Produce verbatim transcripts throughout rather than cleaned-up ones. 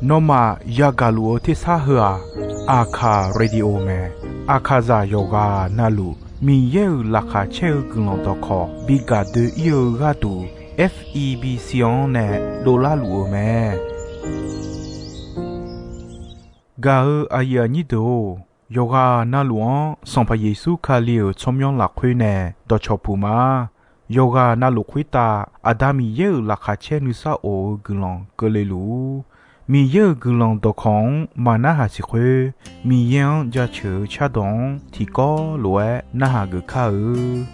Nawmaf yagaq luf-eu tersar heu-aq, Aqkaq Radio mae. Aqkaqzaq yawqghaq navluf Miqyaer-euq laqkhaq caer-eu guiqlanq dawqkawq bi gaq doe-ir-eu gharduq, F E B C-anr nae dovlar luf-eu mae. Gaq-eu aqyuif aqnyir deuq-or, yawqghaq navluf-anr Sanqpaq Yeqsur Kali-euq tsawrmyanr lafkhoer nae dawqcawq puq ma. Yawqghaq navluf khoertav Aqda Miqyaer-euq laqkhaq caer nuisar of-eu guiqlanq keuvle luf-ur. Miqyaer-euq guiqlanq dawqkawq-anr maq narhaq siq khoer, Miqyaer-anr jaceuq-eu cardawq-anr tiqkawv lof-aer narhaq geuf kar-eu.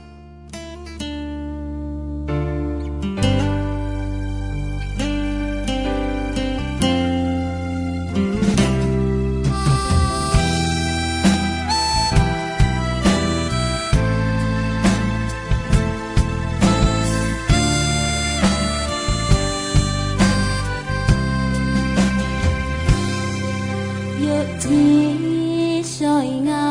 Yawqjeq shawr-iq nga,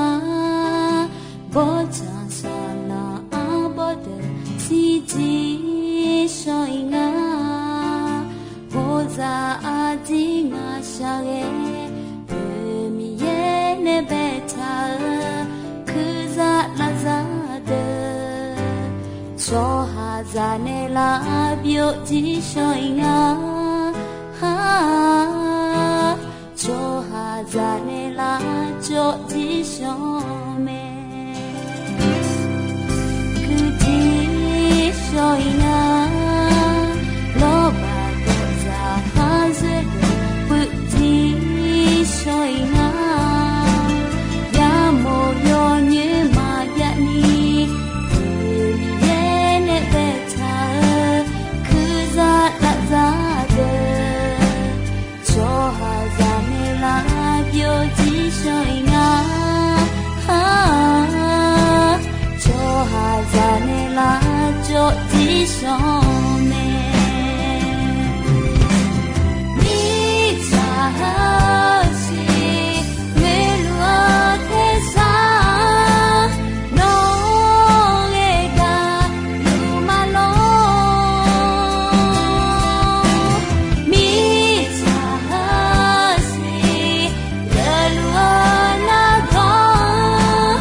bawrtsanq saqlaq-anr bawrdeuq shirjeq shawr-iq nga. Bawrzaq aqdir ngaq shaqghae, Miqyaer nae baetaq-eu kurzaq lavzaq deuq, tsawrhaqzaq naeqlaf byovjir shawr-iq nga. Tsawrhaqzaq naeqlaf jawrjir shawr mae. Kuirjir shawr-iq nga, lawrbaq dawqzaq khar zoer deuq puivjir shawr-iq nga. Yamawr yawnyoer maqjav ni, Miqyaer nae baetaq-eu kurzaq lavzaq deuq, tsawrhaqzaq naeqlaf byovjir shawr-iq nga. Tsawrhaqzaq naeqlaf jawrjir shawr mae. Mirtsaq heusiq ngoerluf-eu tersar, nawr ghae gaq luf ma lor. Mirtsaq heusiq geufluf-eu nargawr,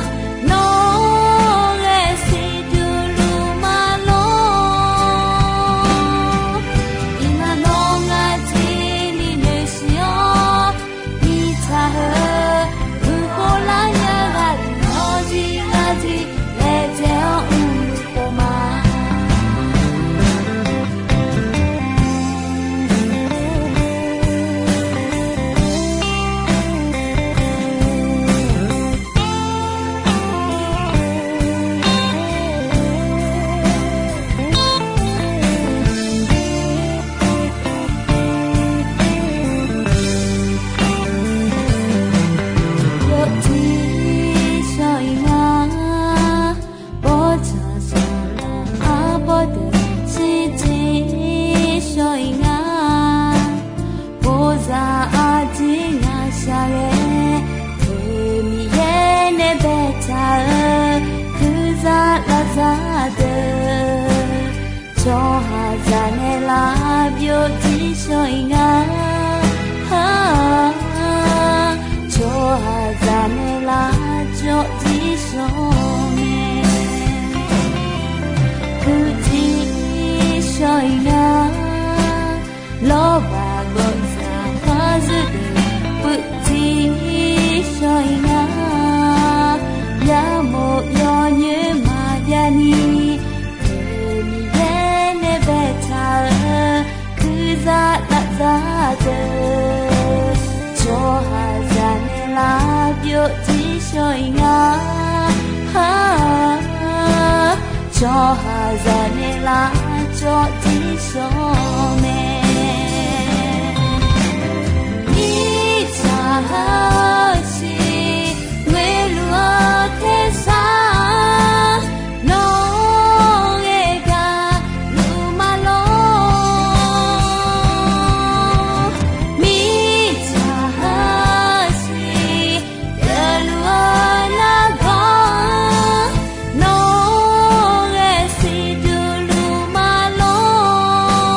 nawr ghae siqduq luf ma lor. Iqmalavnawv ngaq jeq ni noeqsiq-awr, mirtsaq heu guiqkhov lar nya gharduq, nawr jir ngar jir laejae-awr mrluf khof ma. Yawjir shawr-iq nga, bawrtsanq saqlaq arbawr deuq shirjir shawr-iq nga. Bawrzaq aqjeq ngaq shaqghae, Miqyaer nae baetaq-eu kurzaq lavzaq deuq, tsawrhaqzaq naeqlaf byovjir shawr-iq nga. Tsawrhaqzaq naeqlaf jawrjir shawr mae. Puivjir shawr-iq nga, lawrbaq gawqzaq khar zoer deuq puivjir shawr-iq nga. Yamawr yawnyoer maqjav ni, Miqyaer nae baetaq-eu kurzaq lavzaq deuq, tsawrhaqzaq naeqlaf byovjir shawr-iq nga. Tsawrhaqzaq naeqlaf jawrjir shawr mae. Mirtsaq heusiq ngoerluf-eu tersar, nawr ghae gaq luf ma lor. Mirtsaq heusiq geufluf-eu nargawr, nawr ghae siqduq luf ma lor.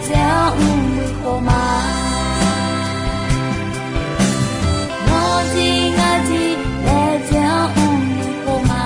laejae-anr mr-eu khawf ma. Nawr jir ngar jir laejae-anr mr-eu khawf ma.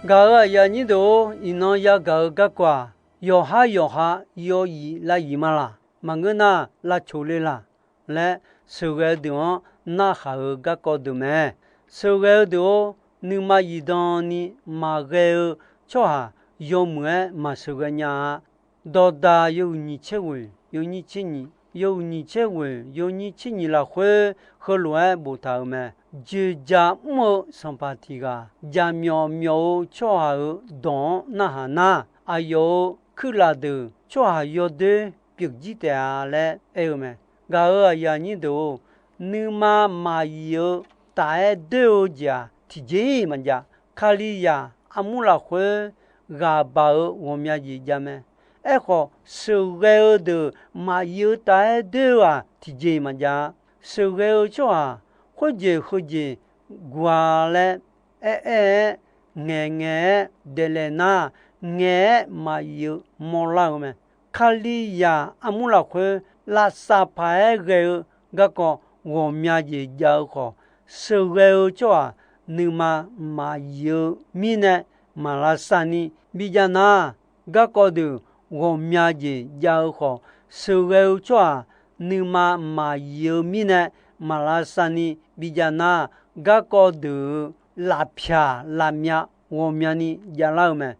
Gaq-euq aqyuif aqnyir deuq-or, iqnan yagaq-eu garkawv-aq, yawqhar yawqha yawzif lavyif ma laq, maqngeur nar lavcoq le laq laer, sheuqghae-eu deuq-anr narhaq-eu garkawv deuq mae. Sheuqghae-eu deuq-or, nuima zifdan ni maqghae-eu tsawrhaq yawmuiq-aer maqsheuqghae nya-a. Dawqdaq yawhuiq nyiq tser ghoeq yawnyir tser nyiq, yawhuiq nyiq tser ghoeq yawnyir tser nyiq lafkhoer heulof-aer boftaq-euq mae. Dzoeqdzaq mr-eu sanqpaq tiq ghaq jaqmyawf myawf-eu tsawrhaq-euq dawq-anr narhaq nar, aqyawf-euq kuirlaf deuq tsawrhaq yawdoer pyeuf jir taef-a laer aer-eu mae. Gaq-euq aqyuif aqnyir deuq-or, nuima maqyif-eu taf-aer doer-eu jeq-aq tiqjeq-iq maqjav. Kalizaq armur lafkhoer ghaq baq-eu ghawqmya jeq jav mae. Aerkhawf, sheuqghae-eu deuq maqyif-eu taf-aer doer-eu-aq tiqjeq-iq maqjav-a. Sheuqghae-eu tsawrhaq khoerjeq heujeq guq-a laer aer-aer-aer, ngaeqngaeq-aer daeflaef nar, ngaeq-aer maqyif-eu mawrlar-eu mae. Kalizaq armur lafkhoer lavsav paq-aer ghae-eu garkawv ghawqmya jeq jav-eu khawf, sheuqghae-eu tsawrhaq nuima maqyif-eu mirnae maq lavsav ni bijav nar, garkawv deuq ghawqmya jeq jav-eu khawf, sheuqghae-eu tsawrhaq nuima maqyif-eu mirnae maq lavsav ni bijav nar, garkawv deuq-euq lafpyaq lafmyav ghawqmyani javlar-eu mae.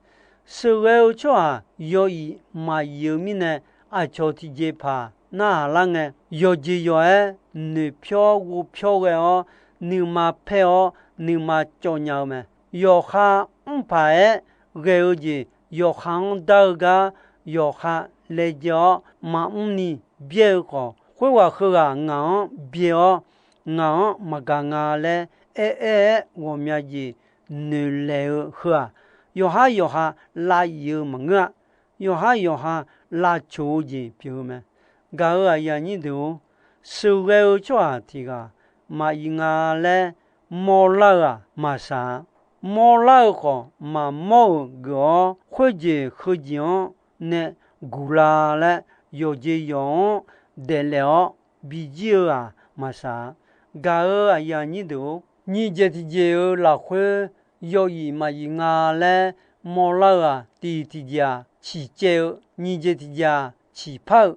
Sheuqghae-eu tsawrhaq yawzif maqyif-eu mirnae, aqcawq tiqjeqpaq narhaq lar ngae, yawqjeq yawq-aer noeqpyawr ghovpyawr ghae-awr, nuima paer-awr nuima cawv nya-eu mae. Yawqha mr paq-aer ghae-eu jeq yawqha-anr dar-eu gar, yawqha laejae-awr maqmr ni byaer-eu khawf, khoerghaq heughaq ngaq-anr byae-awr ngaq-anr maqgaq nga laer aer-aer-aer ghawqmya jeq noeqlaeq-eu heu-aq, yawqhar yawqha lav-iq-eu maqngeur-a. Yawqhar yawqha lavcoq-eu jeq pyeuf-eu mae. Gaq-euq aqyuif aqnyir deuq-or, sheuqghae-eu tsawrhaq tiq ghaq maqyif nga laer mawrlar-eu-aq maqsaq-a. Mawrlar-eu khawf maqmawr-euq geuf-awr, khoerjeq heujeq-anr nae guqla laer yawqjeq yawq-anr daeflaef-awr bijir-eu-aq maqsaq-a. Gaq-euq aqyuif aqnyir deuq-or, nyiq jeq tiqjeq-euq lafkhoer yawzif maqyif nga laer mawrlar-eu-aq, tiq tiqjeq-aq ciqcaev-eu, nyiq jeq tiqjeq-aq ciqpar-eu,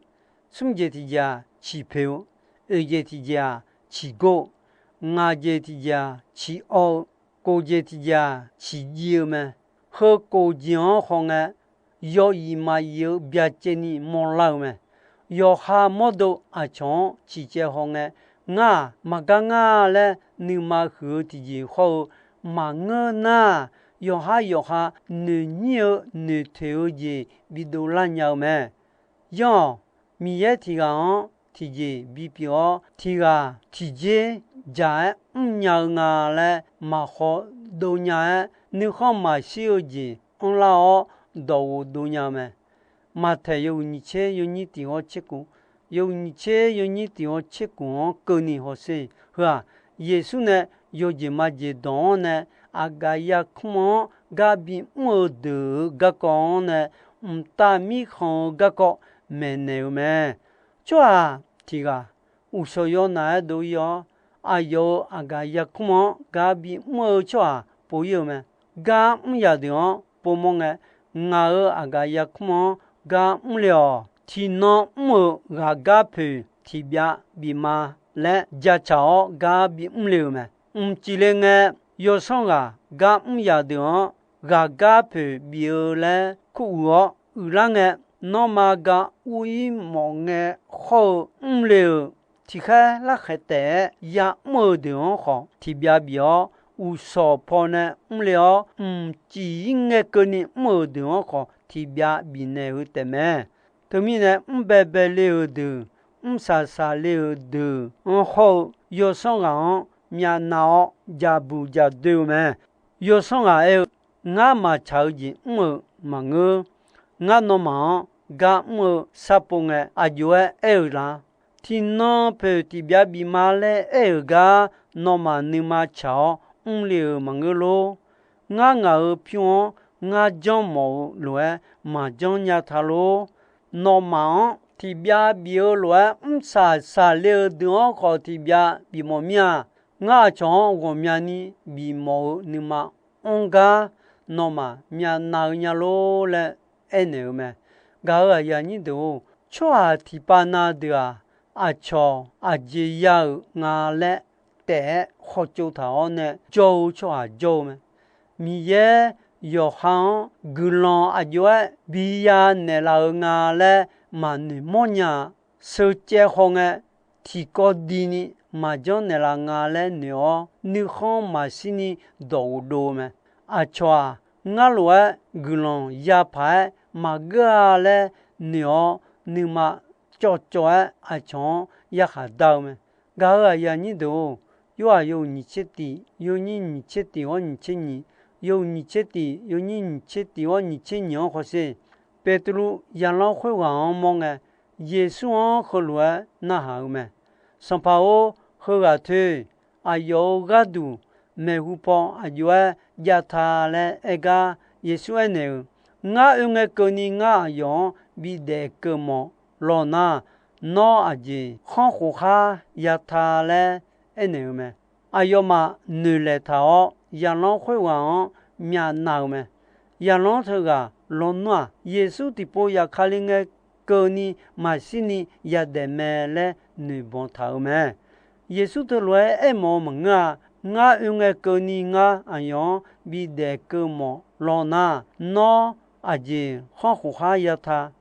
smr jeq tiqjeq-aq ciqpoeq-eu, oeq jeq tiqjeq-aq ciqgor-eu, ngaq jeq tiqjeq-aq ciqawv-eu, kof jeq tiqjeq-aq ciqjiv-eu mae. Heu kof jeq-anr hawngae, yawzif maqyif-eu byacaevni mawrlar-eu mae. Yawqha mawrdo aqcawq-anr ciqcaev hawngae, ngar-aq maqgar ngar laer nuima huiq-eu tiqjeq hawr-eu maqngeur nar, yawqhar yawqha noeqnyir-eu noeqtoeq-eu jeq bidov lar nya-eu mae. Yanr-awq, Miqyaer tiq ghaq-anr tiqjeq bipyeuf-awr, tiq ghaq tiqjeq dzaq-aer mrnya-eu nga laer maqhaw dov nya-aer, nuikhanr maqshir-eu jeq anrlar-awr dawqghof dov nya-eu mae. Maqtaeq yawhuiq nyiq tser yawnyir tiq hawr tser kof, yawhuiq nyiq tser yawnyir tiq hawr tser kof-anr keuvni hawsher. Heu-aq, Yeqsur nae yawjeq majeq dawq-anr nae aqgaf yarkmr-anr gar bimr-eu deuq-euq garkawv-anr nae mqtav mirkhanq-eu garkawv maeqnaeq-eu mae. Tsawrhaq tiq ghaq uqshawq yawnaf-aer dov-ir-awr, aqyawf-euq aqgaf yarkmr-anr gar bimr-eu tsawrhaq pov-ir-eu mae. Gar mr yaq deuq-anr povmawr ngae, ngaq-euq aqgaf yarkmr-anr gar mr le-awq. Tiqnan mr-euq ghaqgar poeq tiqbyav bif ma laer jacaq-awr gar bimr le-euq mae. Mqcif le ngae, yawsanr ghaq gar mr yaq deuq-anr ghaqgar poeq bif-eu laer kuruiq-awr uiqlar ngae, nanrma ga ur-ir mawf ngae hawr-eu mr le-euq tiqkhaer larkhaeq taef-aer ya'mr-euq deuq-anr khawf tiqbyav bif-awr, uqshawq pawnae mr le-awr, mqcif-ir ngae keuvni mr-euq deuq-anr khawf tiqbyav bifnaeq-eu taefmae. Teumirnae, mrbae bae le-euq deuq, mrsaq saqle-euq deuq-anr hawr-eu yawsanr ghaq-anr myavnav-awr jaqbuq jaqdoe-eu mae. Yawsanr ghaq aer-eu, Ngar maqtsaq-eu jeq mr-euq maqngeur. Ngar nawmaf-anr gar mr-eu sharpov ngae, aqjox-aer aer-eu la? Tiqnan poeq tiqbyav bif ma laer aer-euq gar, nawmaf nuima tsaq-awr mrle-euq maqngeur lor. Ngar ngaq-euq pyur-anr ngar janrmawf-eu lof-aer maqjanr nya ta lor. Nawmaf-anr tiqbyav bif-eu lof-aer mrsaq saqle-eu deuq-anr khawf tiqbyav bifmawf mir-a. Ngar aqcawq-anr ghawqmyani bifmawf-eu nuima anr gar, nawmaf myavnav-eu nya lor laer aernaeq-eu mae. Gaq-euq aqyuif aqnyir deuq-or, tsawrhaq tiqpav na deuq-aq, aqcawq aqjeq ya-euq nga laer taef-aer khawtsov taq-awr nae jawr-eu tsawrhaq jawr-eu mae. Miqyaer yawqha-anr guiqlanq aqjox-aer biya naeqlaf-eu nga laer maqnoeq mawrnya-a. Sheuqcaev khawf ngae, tiqkawv dini maqjanr naeqlaf nga laer noeq-awr, nuikhanr maqshirni dawq ghofdov-eu mae. Aqcawq-aq, ngar lof-aer guiqlanq yapaq-aer maqgeur-a laer noeq-awr, nuima cawvcawv-aer aqcawq-anr yarkhaq dar-eu mae. Gaq-euq aqyuif aqnyir deuq-or, Yorhaq yawhuiq nyiq tser tiq, yawnyir nyiq tser tiq-awr nyiq tser nyiq, yawhuiq nyiq tser tiq, yawnyir nyiq tser tiq-anr khawsher, Beqtuvluv yaqlanr khoerghaq-anr mawr ngae, Yeqsur-anr heulof-aer narhaq-eu mae. Sanqpaq-or, heughaq toeq, aqyawf-euq gharduq maeqhu paw aqjox-aer jav ta laer aer gar, Yeqsur aernaeq-euq, Ngar oe ngae keuvni ngar aqyawf-anr bidaef keuv mawf law nar, nawr aqjeq khanr khof khar ya ta laer aernaeq-eu mae. Aqyawfmaf noeqlaeq taq-awr, yaqlanr khoerghaq-anr myavnav-eu mae. Yaqlanr teughaq lawnmr-aq, Yeqsur tiqpov zafkale ngae keuvni maqshirni yadaef mae laer noeqbanq taq-eu mae. Yeqsur teulof-aer aermawf-eu maqngeur-a. Ngar oe ngae keuvni ngar aqyawf-anr bidaef keuv mawf law nar, nawr aqjeq khanr khof khar ya ta.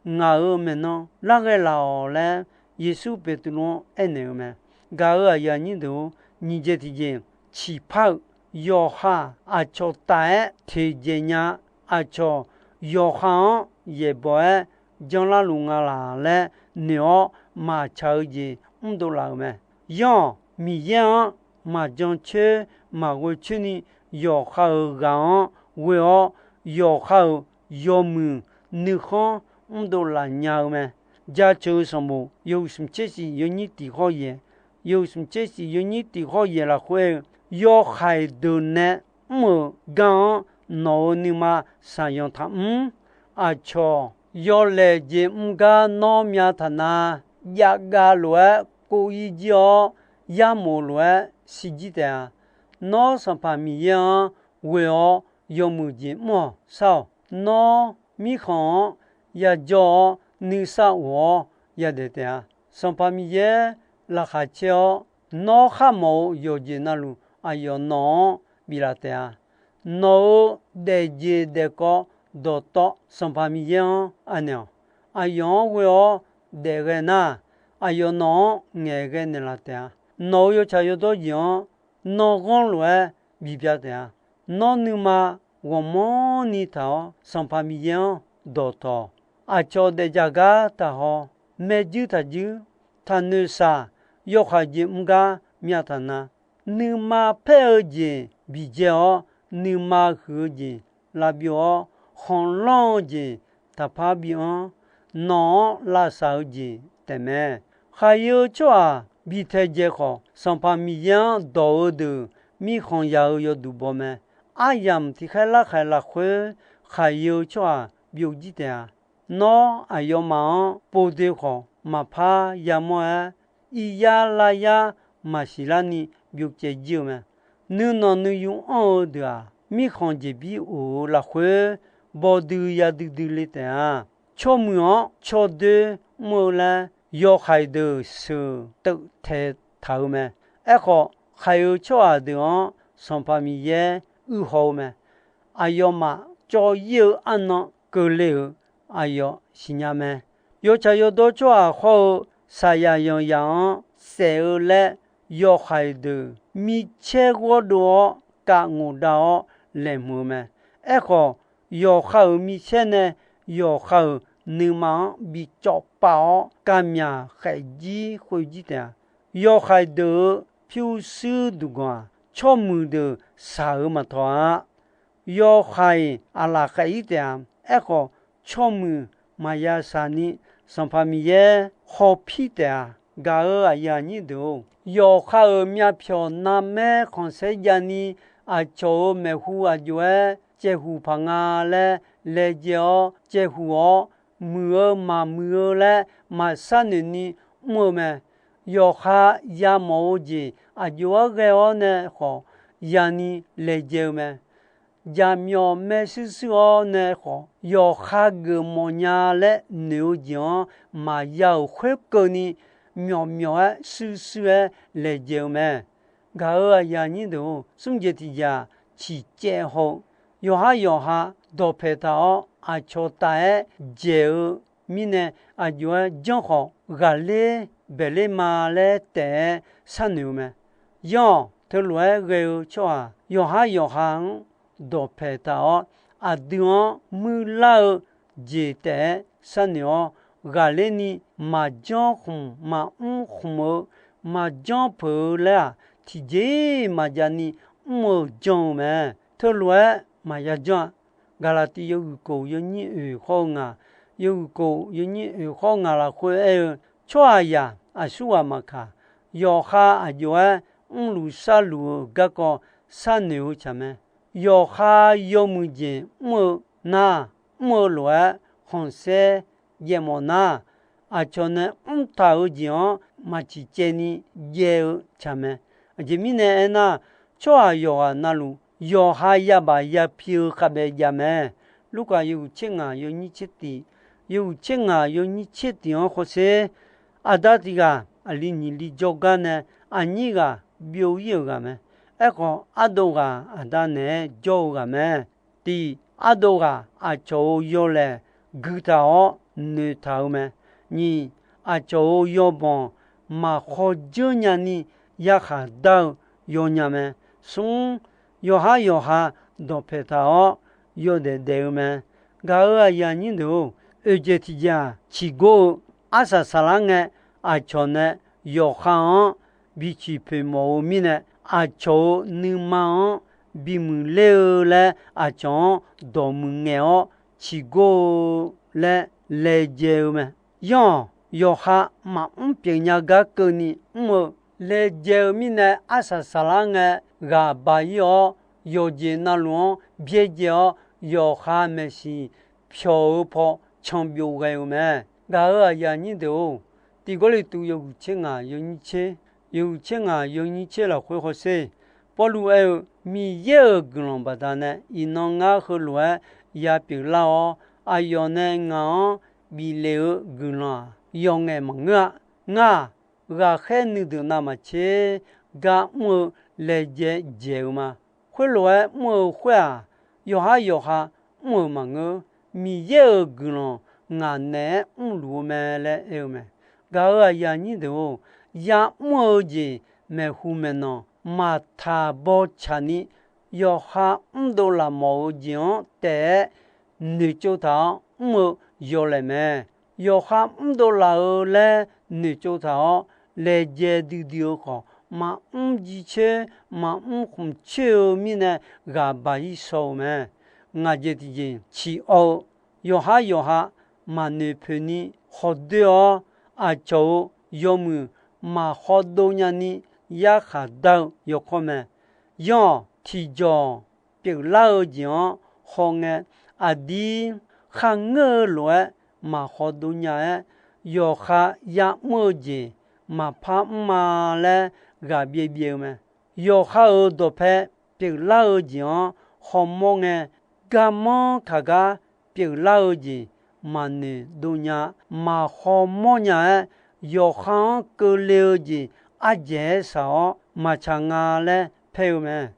Ngaq-euq maeqnan larghae laf-awq laer, Yeqsur Beqtuvluv-anr aernaeq-eu mae. Gaq-euq aqyuif aqnyir deuq-or, nyiq jeq tiqjeq, ciqpar-euq yawqha aqcawq taf-aer teqdzaeq nya, aqcawq yawqha-anr yaeqbawq-aer janlarluf nga laq laer noeq-awr maqtsaq-eu jeq mrdov laf-euq mae. Yanr-awq, Miqyaer-anr maqjan coer maqghoe coer ni yawqha-euq ghaq-anr ghoe-awr, yawqha-euq yawmuiq nuikhanr mrdov laf nya-eu mae. Jaceuq-eu sanqbof yawhuiq smq tser shif yawnyir tiq khawr yaeq, yawhuiq smq tser shif yawnyir tiq khawr yaeq lafkhoer-eu, yawhaiq deuq nae mr-euq gar-anr nawq-euq nuima shaqyanq taqmr. Aqcawq yawlaeq jeq mr gar nawr myav taq na, javgav lof-aer kov-ir jir-awr, yarmof lof-aer shirjir taef-a. Nawr Sanqpaq Miqyaer-anr ghoe-awr yawmuiq jeq mr-awq shar-awq. Nawr mirkhanq-anr yajawr-awr nuisar of-awr yadaef taef-a. Sanqpaq Miqyaer laqkhaq caer-awr, nawr kharmawf-eu yawqjeq navluf aqyawf nawq-anr biflaf taef-a. Nawq-euq daefjeq daefkawv dawqtawv Sanqpaq Miqyaer-anr anaeq-awq. Aqyawf-anr ghoe-awr daefghae nar, aqyawf nawq-anr ngaeqghae naeqlaf taef-a. Nawq-euq yawtsaq yawdawr jeq-anr nanrghanr lof-aer bibya taef-a. Nawr nuima ghawqmanrni taq-awr Sanqpaq Miqyaer-anr dawqtawq-awq. Aqcawq daefdzaq gar taqhaw, maerjuir taqjuir, taqnoeq shaq, yawhaiq jeq mr gar myav taq na. Nuima paer-eu jeq biqdzae-awr, nuima huiq-eu jeq lavbyov-awr, khanqlanr-eu jeq taqpar bianr, nawq-anr lavsaq-eu jeq taefmae. Khaqyae-eu tsawrhaq bi taedzae khawf, Sanqpaq Miqyaer-anr dawq-eu deuq mirkhanq yaq-eu yawduq baw mae. Aryamq tiqkhaer larkhaq lafkhoer khaqyae-eu tsawrhaq byovjir taef-a. Nawr aqyawfmaf-anr povdoe khawf, maqpar yamawr-aer, iqyar laryar maqsiq larni byovcaev jir-eu mae. Nuinanq nuiyu anr-eu deuq-aq, mirkhanq jeqbir of-eu lafkhoer bawdui yadui dui le taef-a. Tsawrmuiq-anr tsawrdoer mr-eu laer yawhaiq deuq sheuq teuf taeq taq-eu mae. Aerkhawf, khaqyae-eu tsawrhaq deuq-anr Sanqpaq Miqyaer uihaw-eu mae. Aqyawfmaf cawv-ir-eu arnan keuvle-euq aqyawf siqnya mae. Yawtsaq yawdawr tsawrhaq hawr-eu saqyaq yanqzaq-anr saef-eu laer yawhaiq deuq micaer ghawrdov-awr kav ngoqdav-awr laeqhmq-eu mae. Aerkhawf, yawqha-euq micaer nae yawqha-euq nuima-anr bicawv pav-awr kavmyaq khaef jir khoer jir taef-a. Yawhaiq deuq-euq pyurshuir duqganq-aq, tsawrmuiq deuq shaq-euq maqtawq-a. Yawhaiq aqlaf khaef-ir taef-a. Aerkhawf, tsawrmuiq maqya shaq ni Sanqpaq Miqyaer hawpir taef-a. Gaq-euq aqyuif aqnyir deuq-or, yawqha-euq myavpyawq narmaer khanqsaer javni, aqcawq-euq maeqhu aqjox-aer caevhuq paq nga laer laejae-awr caevhuq-awr, muiq-eu maqmuiq-eu laer maqsharnoeq ni mr-eu mae. Yawqha yamawf-eu jeq aqjox-aer ghae-awr nae khawf, yani laejae-eu mae. Jaqmyawf maershuir shuir-awr nae khawf, yawqha geufmawf nya laer noeq-eu jeq-anr maqya-euq khoerkeuvni, myawf myawf-aer shuir shuir-aer laejae-eu mae. Gaq-euq aqyuif aqnyir deuq-or, smr jeq tiq jeq-aq, ciqcaev haw-eu yawqhar yawqha dawqpaeq taq-awr, aqcawq taf-aer dzaeq-eu mirnae, aqjox-aer janr khawf ghaqler baeqler ma laer taef-aer sharnoeq-eu mae. Yanr-awq, teulof-aer ghae-eu tsawrhaq yawqhar yawqha-anr dawqpaeq taq-awr, aqdui-anr muirlar-eu jeq taef-aer sharnoeq-awr, ghaqler ni maqjanr khmq maqmr khmq-eu, maqjanr peuq-eu laer-aq, tiqjeq-iq maqjav ni mr-eu janr-eu mae. Teulof-aer maqya janr-a. Gaqlaqtiv yawhuiq kof yawnyir oeq khawr-eu ngaq, yawhuiq kof yawnyir oeq khawr-eu ngaq lafkhoer aer-eu, tsawrhaqzaq aqsurghaq maqkaq, yawqha aqjox-aer mrluf sharluf-euq garkawv sharnoeq-eu tsaq mae. Yawqha yawmuiq jeq mr-eu nar, mr-eu lof-aer khanqsaer jaev mawf nar, aqcawq nae mrtaq-euq jeq-anr maqciq caevni jaev-eu tsaq mae. Aqjeq mirnae aernar, tsawrhaq yawqghaq navluf yawqha yabaf yapi-eu khavbae jav mae. Lurkaf yawhuiq tser ngaq yawnyir tser tiq, yawhuiq tser ngaq yawnyir tser tiq-anr hawsher, aqda tiq ghaq aqli nyiq li jawrgar nae aqnyir ghaq byov-ir-euq ghaq mae. Aerkhawf, ardov ghaq aqda naeq-aer jawr-eu ghaq mae. Tiq, ardov ghaq aqcawq-euq yawlaeq guitaq-awr noeqtaq-eu mae. Nyiq, aqcawq-euq yawbanq maqkhawf dzeur nyani yarkhaq dar-eu yawnya mae. Smr, yawqhar yawqha dawqpaeq taq-awr yawdaef daef-eu mae. Gaq-euq aqyuif aqnyir deuq-or, oeqjeq tiqjeq-aq, ciqgor-eu arsaq saqlar ngae, aqcawq nae yawqha-anr biciq poeq mawf-eu mirnae, aqcawq-euq nuima-anr bimuiq ler-eu laer aqcawq-anr dawqmuiq ngaeq-awr ciqgor-eu laer laejae-eu mae. Yanr-awq, yawqha maqmr pyeuf nya gar keuvni mr-eu laejae-eu mirnae, arsaq saqlar ngae ghaq baq-ir-awr, yawqjeq navluf-anr byaerdzae-awr, yawqha maeqsiq pyawq-eu paw canbyov ghae-eu mae. Gaq-euq aqyuif aqnyir deuq-or, tiq Gawrliqtu yawhuiq tser ngaq yawnyir tser, yawhuiq tser ngaq yawnyir tser lafkhoer hawsher, Pawrluv aer-eu, Miqyaer-euq guiqlanq baqdanae iqnan ngar heulof-aer ya pyeuflar-awr, aqyawf nae ngaq-anr bif lef-eu guiqlanq-aq, yawf ngaef maqngeur-a. Ngar-aq, ghaqkhaer nuideuq navmaqtser gar mr-eu laejae dzaeq-eu ma. Khoerlof-aer mr-eu khoer-aq, yawqhar yawqha mr-euq maqngeur. Miqyaer-euq guiqlanq ngaq naeq-aer mrluf-eu mae laer aer-eu mae. Gaq-euq aqyuif aqnyir deuq-or, ya'mr-eu jeq maeqhu maeqnan maqtaq bawtsaq ni, yawqha mrdov laf mawf-eu jeq-anr taef-aer noeqtsov taq-awr mr-eu yawlaeq mae. Yawqha mrdov laf-eu laer noeqtsov taq-awr laejae duidui-eu khawf, maqmr jircoer maqmr khmqcoer-eu mirnae ghaq baq-ir shaw-eu mae. Ngaq jeq tiqjeq ciq awv-eu, yawqhar yawqha maqnoeq poeq ni khawf doer-awr, aqcawq-euq yawmuiq maqkhawf dov nyani yarkhaq dar-eu yawkawr mae. Yanr-awq, tiqjawq pyeuflar-eu jeq-anr hawngae, aqdir kharngeur-eu lof-aer maqkhawf dov nya-aer, yawqha ya'mr-eu jeq maqpar mr ma laer ghaq byaev byaev-eu mae. Yawqha-euq dawqpae pyeuflar-eu jeq-anr hawmawr ngae, garmanr taqgar pyeuflar-eu jeq maqnoeq dov nya, maqkhawf mawr nya-aer, yawqha-anr keuvle-eu jeq ardzaeq-aer shaq-awr maqtsaq nga laer paer-eu mae.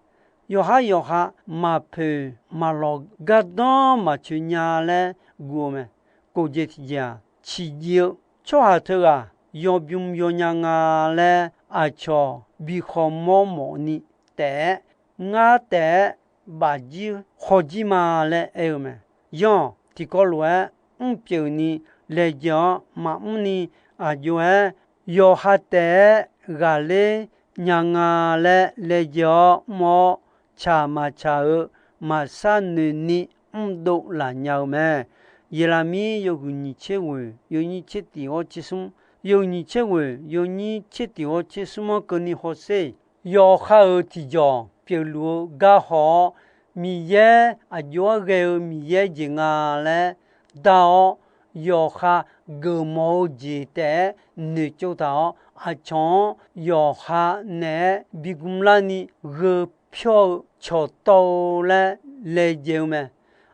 Yawqhar yawqha maqpoeq maqlawq gardanr maqtsoeq nya laer guv-eu mae. Kof jeq tiqjeq-aq, ciqjiv-eu tsawrhaq teughaq yawbym yawnya nga laer aqcawq bi khawf mawr mawf ni taef-aer, ngar taef-aer bafjir khawfjir ma laer aer-eu mae. Yanr-awq, tiqkawv lof-aer mrpyeuf ni laejae-awr maqmr ni, aqjox-aer yawqha taef-aer ghaqler nya nga laer laejae-awr mr-awr, tsaq maqtsaq-eu maqshar noeqni mrdov laf nya-eu mae. Yeqlaqmir yawhuiq nyiq tser ghoeq yawnyir tser tiq-awr tser smr, yawhuiq nyiq tser ghoeq yawnyir tser tiq ghawr tser smr-anr keuvni hawsher. Yawqha-euq tiqjawq pyeufluf-eu gar haw-awr, Miqyaer aqjox-aer ghae-eu Miqyaer jeq nga laer dar-awr, yawqha geufmawf-eu jeq taef-aer noeqtsov taq-awr, aqcawq-anr yawqha naeq-aer bi gmlar ni gheu pyawr-eu cawqtawv-eu laer laejae-eu mae.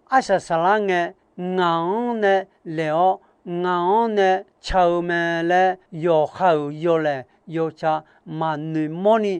Arsaq saqlar ngae, ngaq-anr nae laeq-awr, ngaq-anr nae ca-eu mae laer yawqha-euq yawlaeq yawca maqnoeq mawrni,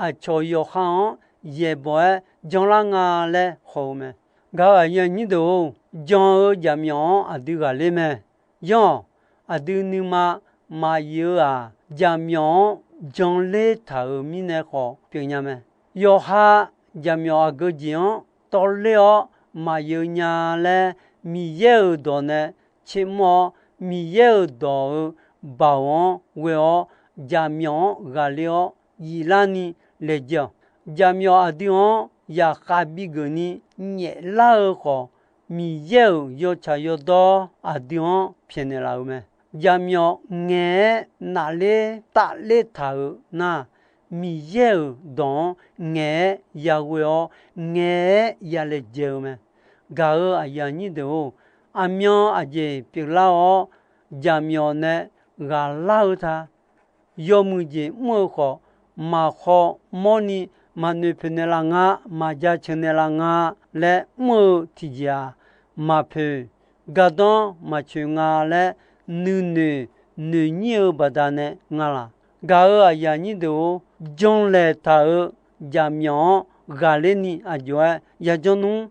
aqcawq yawqha-anr yaeqbawq-aer janlar nga laer haw-eu mae. Gaq-euq aqyuif aqnyir deuq-or, jan-eu jaqmyawf-anr aqdui ghaqler mae. Yanr-awq, aqdui nuima maqyif-eu-aq, jaqmyawf-anr janler taq-euq mirnae khawf pyeufnya mae. Yawqha jaqmyawf aqgeu jeq-anr tawvler-awr maqyif-eu nya laer, Miqyaer-euq dawq nae tsermr-awr, Miqyaer-euq dawq-eu baoq-anr ghoe-awr, jaqmyawf-anr ghaqler-awr yiflarni laejae-awq. Jaqmyawf aqdui-anr yaqkhav bigeuf ni nyaeflar-eu khawf, Miqyaer-euq yawtsaq yawdawr aqdui-anr pyaeqnaeq laf-euq mae. Jaqmyawf ngaeq-aer nafler tafler taq-euq nar, Miqyaer-euq dawq-anr ngaeq-aer yaghoe-awr, ngaeq-aer yalaejae-eu mae. Gaq-euq aqyuif aqnyir deuq-or, aqmyan aqjeq pyeuflar-awr, jaqmyawf nae ghaqlar-eu ta. Yawmuiq jeq mr-eu khawf, maqkhaw mawrni maqnoeq poeqnaeq laf nga, maqja ceuq naeq laf nga laer mr-eu tiqjeq-aq, maqpoeq gardanr maqcoeq nga laer nuinoeq noeqnyir-eu baqdanae nga laq. Gaq-euq aqyuif aqnyir deuq-or, janlaeq taq-euq jaqmyawf-anr ghaqler ni aqjox-aer yajanr nmr.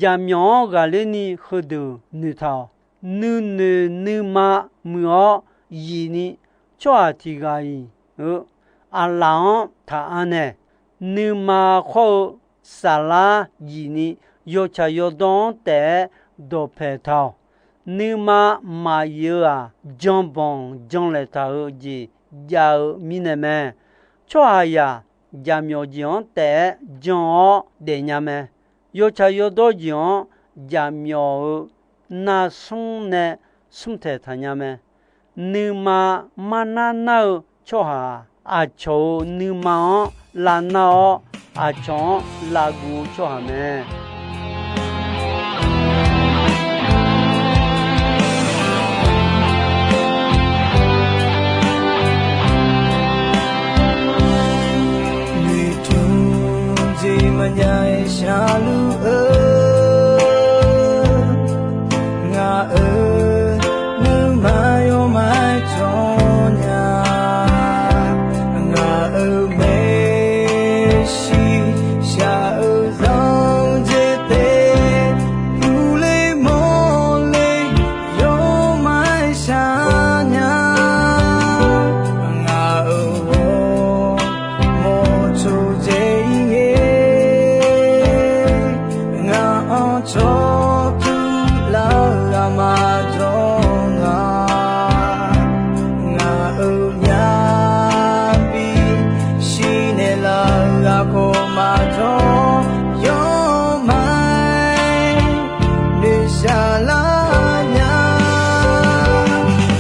Jaqmyawf-anr ghaqler ni heudeuq noeqtaq-awq. Nuinoeq nuima muiq-awr yif ni, tsawrhaq tiq ghaq-iq-eu aqlaf-anr taq anaeq. Nuima khawr-eu saflar yif ni, yawtsaq yawdawr-anr taef-aer dawqpaeq taq-awq. Nuima maqyif-eu-aq, janbanq janlaeq taq-eu jeq jav-eu mirnae mae. Tsawrhaqzaq jaqmyawf jeq-anr taef-aer jan-awr daefnya mae. Yawtsaq yawdawr jeq-anr jaqmyawf-euq narsmr nae smrtaeq taqnya mae. Nuima marnar nar-eu tsawrhaq-aq, aqcawq-euq nuima-anr lavnar-awr, aqcawq-anr lavguv-eu tsawrhaq mae. Noeqtmq jeq maqnya-aer sharluf-eu, ngaq-euq nuima yawmaf tsawrnya, ngaq-euq maeqshi shaq-eu zanq jeq taef, puqle mawrle yawmaf shaqnya, ngaq-euq ghawrmawr tsawrjeuq-ir ngae, ngaq-anr tsawrtuq lar-eu aqma jawr nga. Ngaq-euq myavbi shirnaeq laf-eu aqkawq maqjawr, yawmaf noeqshaq lar nya.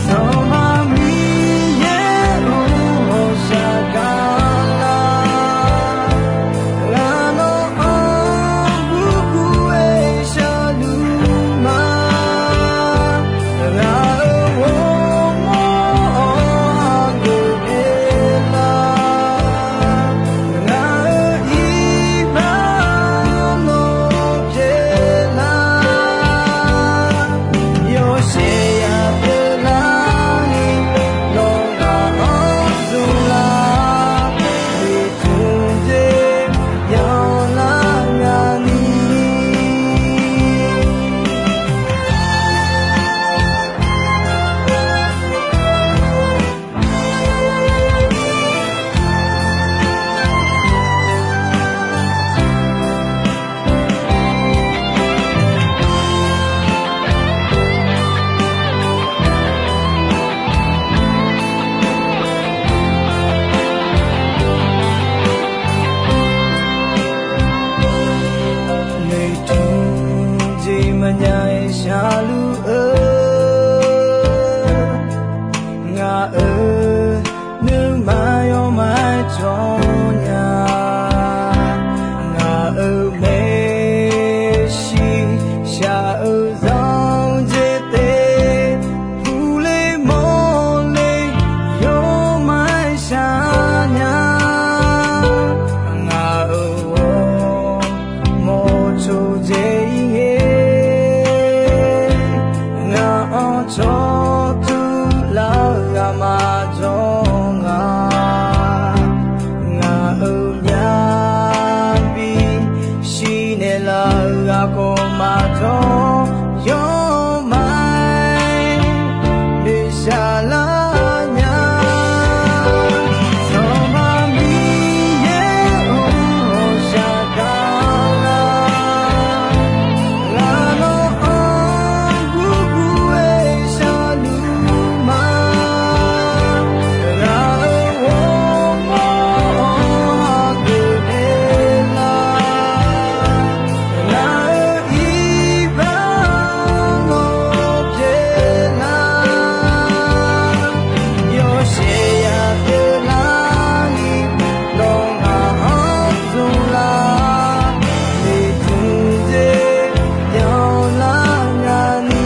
Sanqpaq Miqyaer-or, ghawqshaq gaq lar, ngaq nawq-anr gurgur-aer sharluf ma. Ngaq-euq ghawrmawr-anr hageuf pyeuf lar, ngaq-euq iqbax nawr pyeuf lar, yawshaef ya pyeuf lar ni, nawq ghaq-anr zmq lar, noeqtmq jeq yanlar nya ni. Noeqtmq jeq maqnya-aer sharluf-eu, ngaq-euq Laf-euq aqkawq maqjawr yawmaf-aer noeqshaq lar nya. Sanqpaq Miqyaer-or, ghawqshaq gaq lar. Ghaq nawr-anr gurgur-aer sharluf ma. Ghaq-euq ghawrmawr-anr hageuf daef lar. Ngaq-euq iqbax nawr pyeuf lar. Yawshaef ya pyeuf lar ni, nawr ngaq-anr zmq lar. Noeqtmq dzer byanlar nya ni.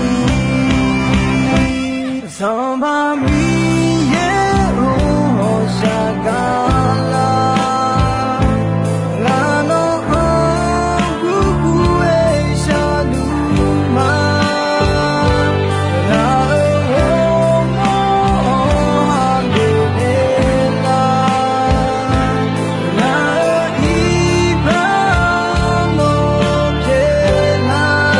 Sanqpaq Miqyaer-or, ghawqshaq gaq lar. Ghaq nawr-anr gurgur-aer sharluf ma. Ghaq-euq ghawrmawr-anr hageuf daef lar. Ngaq-euq iqbax nawr pyeuf lar.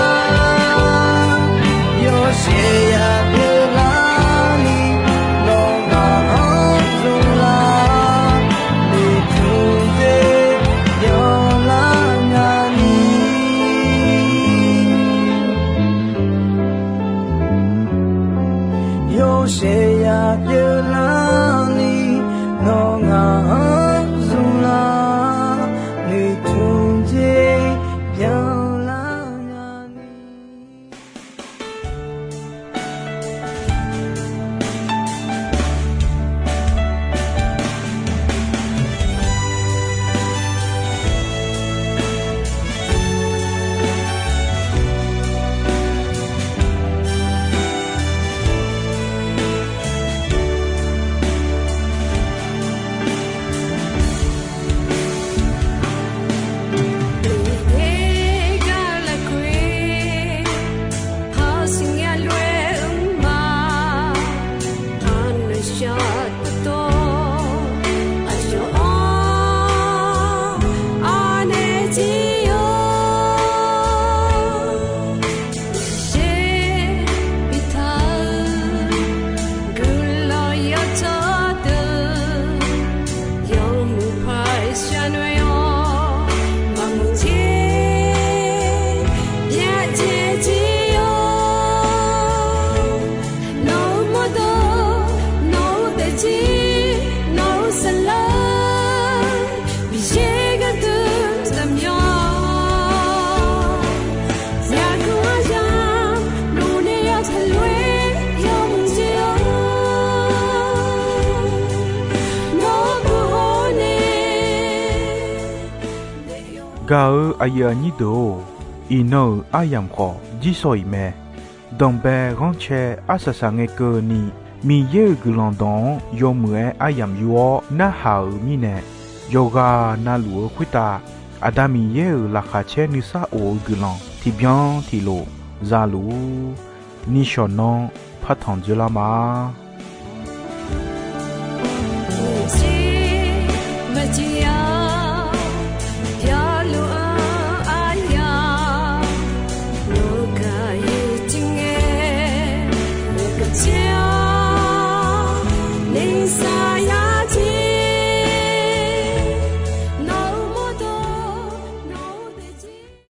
Yawshaef ya pyeuf lar ni, nawr ngaq-anr zmq lar. Noeqtmq dzer byanlar nya ni. Yawshaef ya pyeuf lar ni, nawr ngaq-anr zmq lar. Noeqtmq dzer byanlar nya ni. Guiqlanq yawtsawr deuq yawmuiq paq sharnoeq-awr, maqmuiq tser byacaevjir-awr, nawq-euq mawrdo, nawq-euq daefzir, nawq-euq saflar, Miqyaer gharduq zaqmyanr-awr, yaqguq aryamq luf nae yawtaq lof-aer yawmuiq tser-awr, nawq-euq guqhawr nae Gaq-eu aqyuif aqnyir deuq-or, iqnan-euq aryamq khawf jirshaw-iq mae. Danqbae ghanrcae arsaq saqngae keuvni, Miqyaer-euq guiqlanq dawq-anr yawmuiq-aer aryamq yur-awr narhaq-euq mirnae, yawqghaq navluf-eu khoertav Aqda Miqyaer-euq laqkhaq caer nuisar of-eu guiqlanq tiqbyan tiqlof za luf-ur. Nishawq nanr partanq dzoerlar ma.